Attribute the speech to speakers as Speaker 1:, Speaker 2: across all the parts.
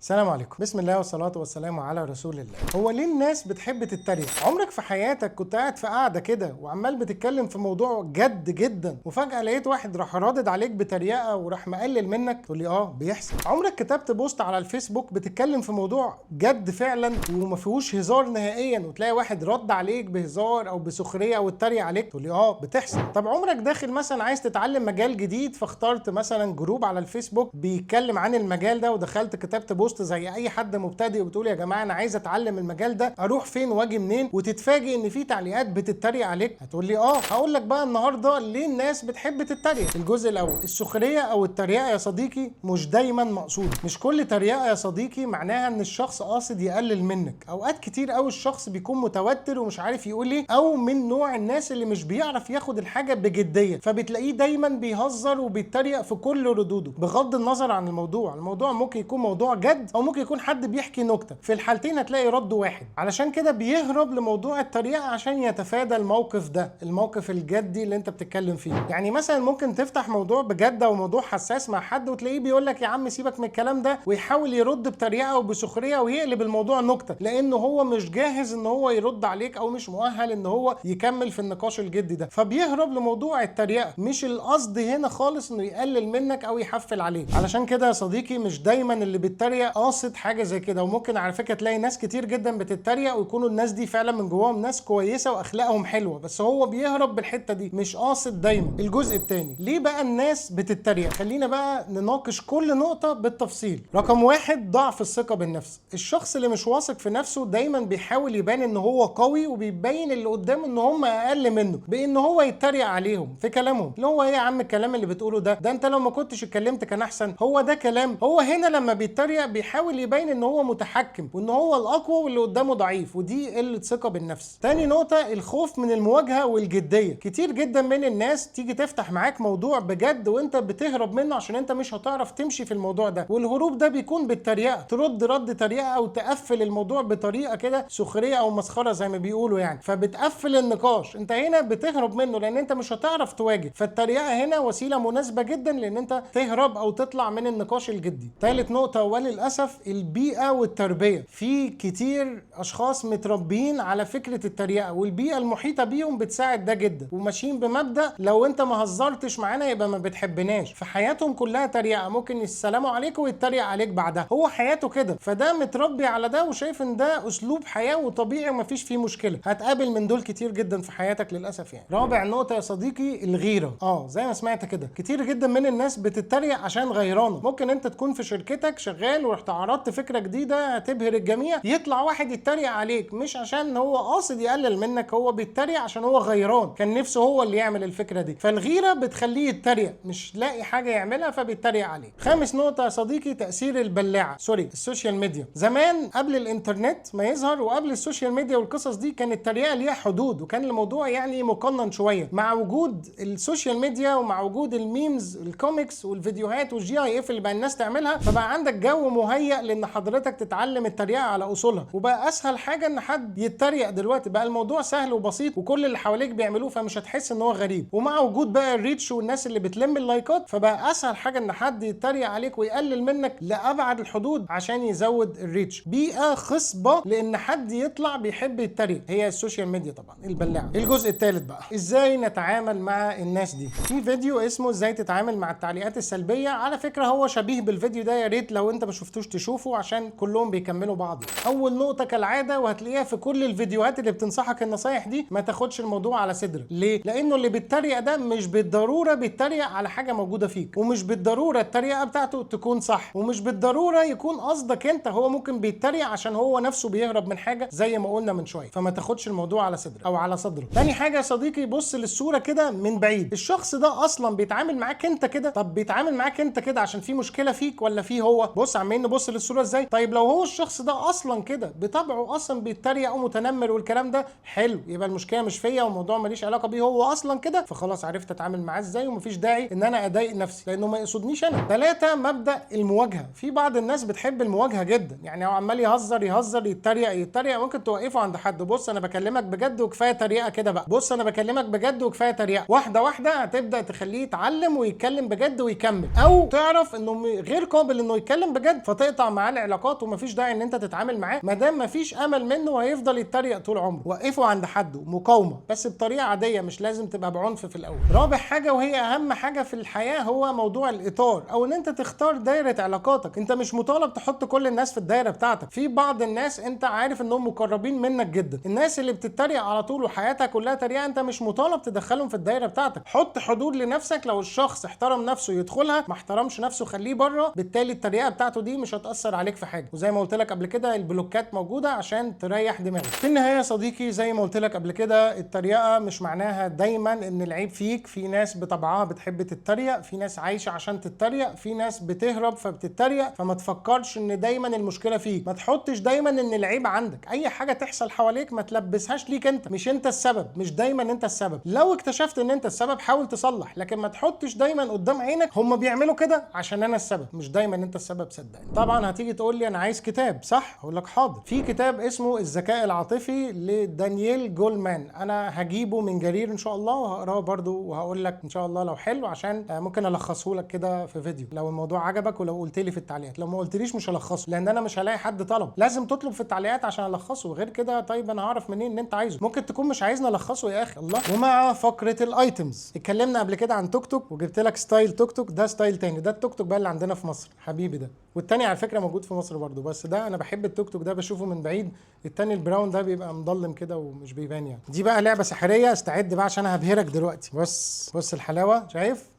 Speaker 1: السلام عليكم. بسم الله والصلاة والسلام على رسول الله. هو ليه الناس بتحب تتريق؟ عمرك في حياتك كنت قاعد في قعدة كده وعمال بتتكلم في موضوع جد جدا، وفجأة لقيت واحد راح رادد عليك بتريقة وراح مقلل منك؟ تقول لي اه بيحصل. عمرك كتبت post على الفيسبوك بتتكلم في موضوع جد فعلا وما فيهوش هزار نهائيا، وتلاقي واحد رد عليك بهزار او بسخرية او اتريق عليك؟ تقول لي اه بتحصل. طب عمرك داخل مثلا عايز تتعلم مجال جديد، فاخترت مثلا group على الفيسبوك بيتكلم عن المجال ده، ودخلت كتبت post زي اي حد مبتدئ وبتقول يا جماعة انا عايز اتعلم المجال ده، اروح فين واجي منين؟ وتتفاجئ ان في تعليقات بتتريق عليك. هتقول لي اه. هقول لك بقى النهارده ليه الناس بتحب تتريق. الجزء الاول، السخرية او التريقه يا صديقي مش دايما مقصوده. مش كل تريقه يا صديقي معناها ان الشخص قاصد يقلل منك. اوقات كتير قوي الشخص بيكون متوتر ومش عارف يقول ايه، او من نوع الناس اللي مش بيعرف ياخد الحاجة بجدية، فبتلاقيه دايما بيهزر وبيتريق في كل ردوده بغض النظر عن الموضوع. الموضوع ممكن يكون موضوع جد او ممكن يكون حد بيحكي نكتة، في الحالتين هتلاقي رد واحد. علشان كده بيهرب لموضوع التريقه عشان يتفادى الموقف ده، الموقف الجدي اللي انت بتتكلم فيه. يعني مثلا ممكن تفتح موضوع بجد او موضوع حساس مع حد، وتلاقيه بيقول لك يا عم سيبك من الكلام ده، ويحاول يرد بتريقه وبسخريه ويقلب الموضوع نكتة، لانه هو مش جاهز ان هو يرد عليك او مش مؤهل ان هو يكمل في النقاش الجدي ده، فبيهرب لموضوع التريقه. مش القصد هنا خالص انه يقلل منك او يحفل عليك. علشان كده يا صديقي مش دايما اللي بيتريق قاصد حاجة زي كده. وممكن على فكرة تلاقي ناس كتير جدا بتتريق ويكونوا الناس دي فعلا من جواهم ناس كويسة واخلاقهم حلوة، بس هو بيهرب بالحتة دي، مش قاصد دايما. الجزء الثاني، ليه بقى الناس بتتريق؟ خلينا بقى نناقش كل نقطة بالتفصيل. رقم واحد، ضعف الثقة بالنفس. الشخص اللي مش واثق في نفسه دايما بيحاول يبان ان هو قوي، وبيبين اللي قدامه ان هم اقل منه بان هو يتريق عليهم في كلامهم، اللي هو ايه يا عم الكلام اللي بتقوله ده، ده انت لو ما كنتش اتكلمت كان احسن. هو ده كلام. هو هنا لما بيتريق بيحاول يبين ان هو متحكم وان هو الاقوى واللي قدامه ضعيف، ودي قلة ثقة بالنفس. تاني نقطة، الخوف من المواجهة والجديه. كتير جدا من الناس تيجي تفتح معاك موضوع بجد وانت بتهرب منه عشان انت مش هتعرف تمشي في الموضوع ده، والهروب ده بيكون بالتريقه، ترد رد تريقه او تقفل الموضوع بطريقة كده سخرية او مسخرة زي ما بيقولوا يعني، فبتقفل النقاش. انت هنا بتهرب منه لان انت مش هتعرف تواجه، فالتريقه هنا وسيلة مناسبة جدا لان انت تهرب او تطلع من النقاش الجدي. ثالث نقطة، وللاسف البيئة والتربية. في كتير اشخاص متربيين على فكرة التريقه، والبيئة المحيطة بيهم بتساعد ده جدا، وماشيين بمبدا لو انت ما هزرتش معانا يبقى ما بتحبناش، فحياتهم كلها تريقه، ممكن السلام عليكم ويتريق عليك بعدها، هو حياته كده، فده متربي على ده وشايف ان ده اسلوب حياة وطبيعي ومفيش فيه مشكلة. هتقابل من دول كتير جدا في حياتك للاسف يعني. رابع نقطة يا صديقي، الغيرة. زي ما سمعت كده كتير جدا من الناس بتتريق عشان غيرانه. ممكن انت تكون في شركتك شغال ورحت عرضت فكرة جديدة هتبهر الجميع، يطلع واحد يتريق عليك، مش عشان هو قاصد يقلل منك، هو بيتريق عشان هو غيران، كان نفسه هو اللي يعمل الفكرة دي، فالغيره بتخليه يتريق، مش لاقي حاجة يعملها فبيتريق عليك. خامس نقطة يا صديقي، تاثير البلاعة، sorry ال social media. زمان قبل الانترنت ما يظهر وقبل ال social media والقصص دي، كانت التريقه ليها حدود وكان الموضوع يعني مقنن شوية. مع وجود ال social media ومع وجود ال memes ال comics والفيديوهات وال GIF اللي بقى الناس تعملها، فبقى عندك جو مهيأ لان حضرتك تتعلم التريقه على اصولها، وبقى اسهل حاجة ان حد يتريق دلوقتي، بقى الموضوع سهل وبسيط وكل اللي حواليك بيعملوه، فمش هتحس ان هو غريب. ومع وجود بقى ال reach والناس اللي بتلم اللايكات، فبقى اسهل حاجة ان حد يتريق عليك ويقلل منك لابعد الحدود عشان يزود ال reach. بيئة خصبة لان حد يطلع بيحب يتريق، هي ال social media طبعا البلاعة. الجزء الثالث بقى، ازاي نتعامل مع الناس دي. في فيديو اسمه ازاي تتعامل مع التعليقات السلبية، على فكرة هو شبيه بالفيديو ده، يا ريت لو انت ما شفتوش تشوفه عشان كلهم بيكملوا بعض. اول نقطة كالعادة وهتلاقيها في كل الفيديوهات اللي بتنصحك النصايح دي، ما تاخدش الموضوع على صدرك. ليه؟ لانه اللي بيتريق ده مش بالضرورة بيتريق على حاجة موجودة فيك، ومش بالضرورة التريقه بتاعته تكون صح، ومش بالضرورة يكون قصدك انت، هو ممكن بيتريق عشان هو نفسه بيهرب من حاجة زي ما قلنا من شوية، فما تاخدش الموضوع على صدرك او على صدره. تاني حاجة يا صديقي، بص للصورة كده من بعيد، الشخص ده اصلا بيتعامل معاك انت كده؟ طب بيتعامل معاك انت كده عشان في مشكلة فيك ولا فيه هو؟ بص عمالين نبص للصورة ازاي. طيب لو هو الشخص ده اصلا كده بطبعه اصلا بيتريق او متنمر والكلام ده، حلو، يبقى المشكلة مش فيا والموضوع ماليش علاقة بيه، هو اصلا كده، فخلاص عرفت اتعامل معاه ازاي ومفيش داعي ان انا اضايق نفسي لانه ما يقصدنيش انا. ثلاثة، مبدا المواجهة. في بعض الناس بتحب المواجهة جدا، يعني هو عمال يهزر يهزر يتريق يتريق، ممكن توقفه عند حد، بص انا بكلمك بجد وكفاية تريقه كده بقى، بص انا بكلمك بجد وكفاية تريقه، واحدة واحدة هتبدا تخليه يتعلم ويتكلم بجد ويكمل، او تعرف انه غير قابل انه يتكلم بجد، فتقطع معاه العلاقات، ومفيش داعي ان انت تتعامل معاه ما دام مفيش امل منه وهيفضل يتريق طول عمره. وقفه عند حده، مقاومة بس بطريقة عادية، مش لازم تبقى بعنف في الاول. رابع حاجة وهي اهم حاجة في الحياة هو موضوع الاطار، او ان انت تختار دايرة علاقاتك. انت مش مطالب تحط كل الناس في الدايرة بتاعتك. في بعض الناس انت عارف انهم مقربين منك جدا، الناس اللي بتتريق على طول وحياتها كلها تريقه، انت مش مطالب تدخلهم في الدايرة بتاعتك. حط حدود لنفسك، لو الشخص احترم نفسه يدخلها، ما احترمش نفسه خليه بره، بالتالي التريقه بتاعته دي مش هتاثر عليك في حاجة. وزي ما قلت لك قبل كده البلوكات موجودة عشان تريح دماغك. في النهاية يا صديقي زي ما قلت لك قبل كده، التريقه مش معناها دايما ان العيب فيك. في ناس بطبعها بتحب تتريق، في ناس عايشه عشان تتريق، في ناس بتهرب فبتتريق. فما تفكرش ان دايما المشكلة فيك، ما تحطش دايما ان العيب عندك. اي حاجة تحصل حواليك ما تلبسهاش ليك انت، مش انت السبب، مش دايما انت السبب. لو اكتشفت ان انت السبب حاول تصلح، لكن ما تحطش دايما قدام عينك هم بيعملوا كده عشان انا السبب. مش دايما انت السبب صدقني. طبعا هتيجي تقول لي انا عايز كتاب، صح؟ هقول لك حاضر. في كتاب اسمه الذكاء العاطفي لدانييل جولمان، انا هجيبه من جرير ان شاء الله وهقراه برده وهقول لك ان شاء الله لو حلو، عشان ممكن الخصه لك كده في فيديو لو الموضوع عجبك، ولو قلت لي في التعليقات. لو ما قلتليش مش هلخصه، لان انا مش هلاقي حد طلب. لازم تطلب في التعليقات عشان الخصه، غير كده طيب انا هعرف منين ان انت عايزه؟ ممكن تكون مش عايزني الخصه يا اخي الله. ومع فقره ال items اتكلمنا قبل كده عن توك توك، وجبت لك style توك توك، ده style تاني، ده التوك توك بقى اللي عندنا في مصر حبيبي ده، والتاني على فكرة موجود في مصر برضو، بس ده انا بحب التوك توك ده بشوفه من بعيد. التاني ال brown ده بيبقى مضلم كده ومش بيبان يعني. دي بقى لعبه سحريه، استعد بقى عشان هبهرك دلوقتي. بص بص الحلاوة، شايف؟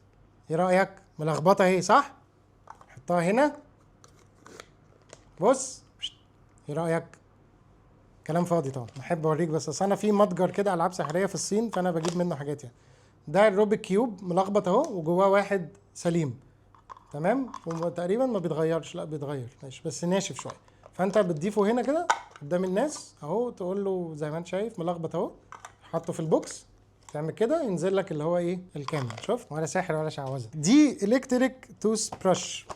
Speaker 1: ايه رايك؟ ملخبطة اهي صح؟ حطها هنا، بص، ايه رايك؟ كلام فاضي طبعا، بحب اوريك بس، اصل انا في متجر كده العاب سحريه في الصين فانا بجيب منه حاجات يعني. ده ال Rubik cube ملخبط اهو، وجواه واحد سليم تمام، وتقريبا ما بيتغيرش، لا بيتغير ماشي بس ناشف شوية. فانت بتضيفه هنا كده قدام الناس اهو، تقول له زي ما انت شايف ملخبط اهو، حطه في ال box، تعمل كده ينزل لك اللي هو ايه الكامل. شفت؟ ولا ساحر ولا شعوذه. دي electric toothbrush،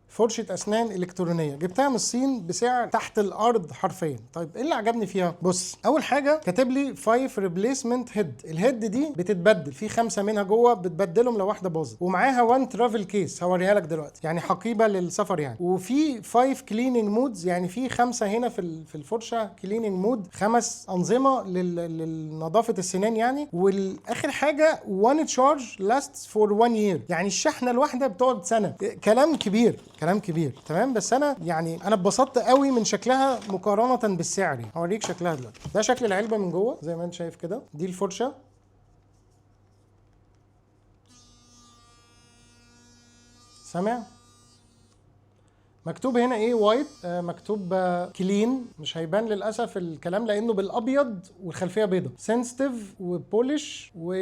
Speaker 1: فرشة أسنان إلكترونية، جبتها من الصين بسعر تحت الأرض حرفيا. طيب إيه اللي عجبني فيها؟ بص، أول حاجة كاتب لي 5 replacement head، ال head دي بتتبدل، في 5 منها جوه بتبدلهم لو واحدة باظت، ومعاها 1 travel case هوريها لك دلوقتي، يعني حقيبة للسفر يعني. وفي 5 cleaning modes، يعني في 5 هنا في الفرشة cleaning mode، 5 أنظمة لنظافة السنان يعني. والآخر حاجة 1 charge lasts for 1 year، يعني الشحنة الواحدة بتقعد سنة. كلام كبير، كلام كبير تمام. بس انا يعني انا اتبسطت قوي من شكلها مقارنة بالسعر يعني. هوريك شكلها دلوقتي. ده شكل العلبة من جوه زي ما انت شايف كده، دي الفرشة، سامع؟ مكتوب هنا ايه؟ white، مكتوب clean، مش هيبان للاسف الكلام لانه بالابيض والخلفيه بيضاء، sensitive و polish و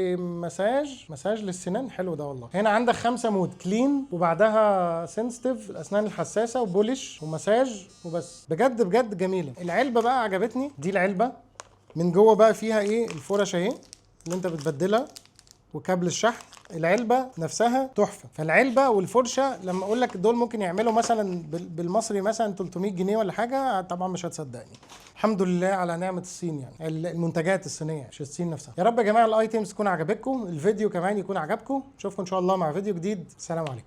Speaker 1: massage، مساج للسنان، حلو ده والله. هنا عندك 5 mode، clean وبعدها sensitive الاسنان الحساسة، و polish و massage وبس. بجد بجد جميلة العلبة بقى، عجبتني. دي العلبة من جوه بقى فيها ايه؟ الفرش اهي اللي انت بتبدلها وكابل الشحن. العلبة نفسها تحفة. فالعلبه والفرشه لما اقول لك دول ممكن يعملوا مثلا بالمصري مثلا 300 جنيه ولا حاجة، طبعا مش هتصدقني. الحمد لله على نعمه الصين يعني، المنتجات الصينية مش الصين نفسها. يا رب يا جماعة ال items تكون عجبتكم، الفيديو كمان يكون عجبكم. اشوفكم ان شاء الله مع فيديو جديد. السلام عليكم.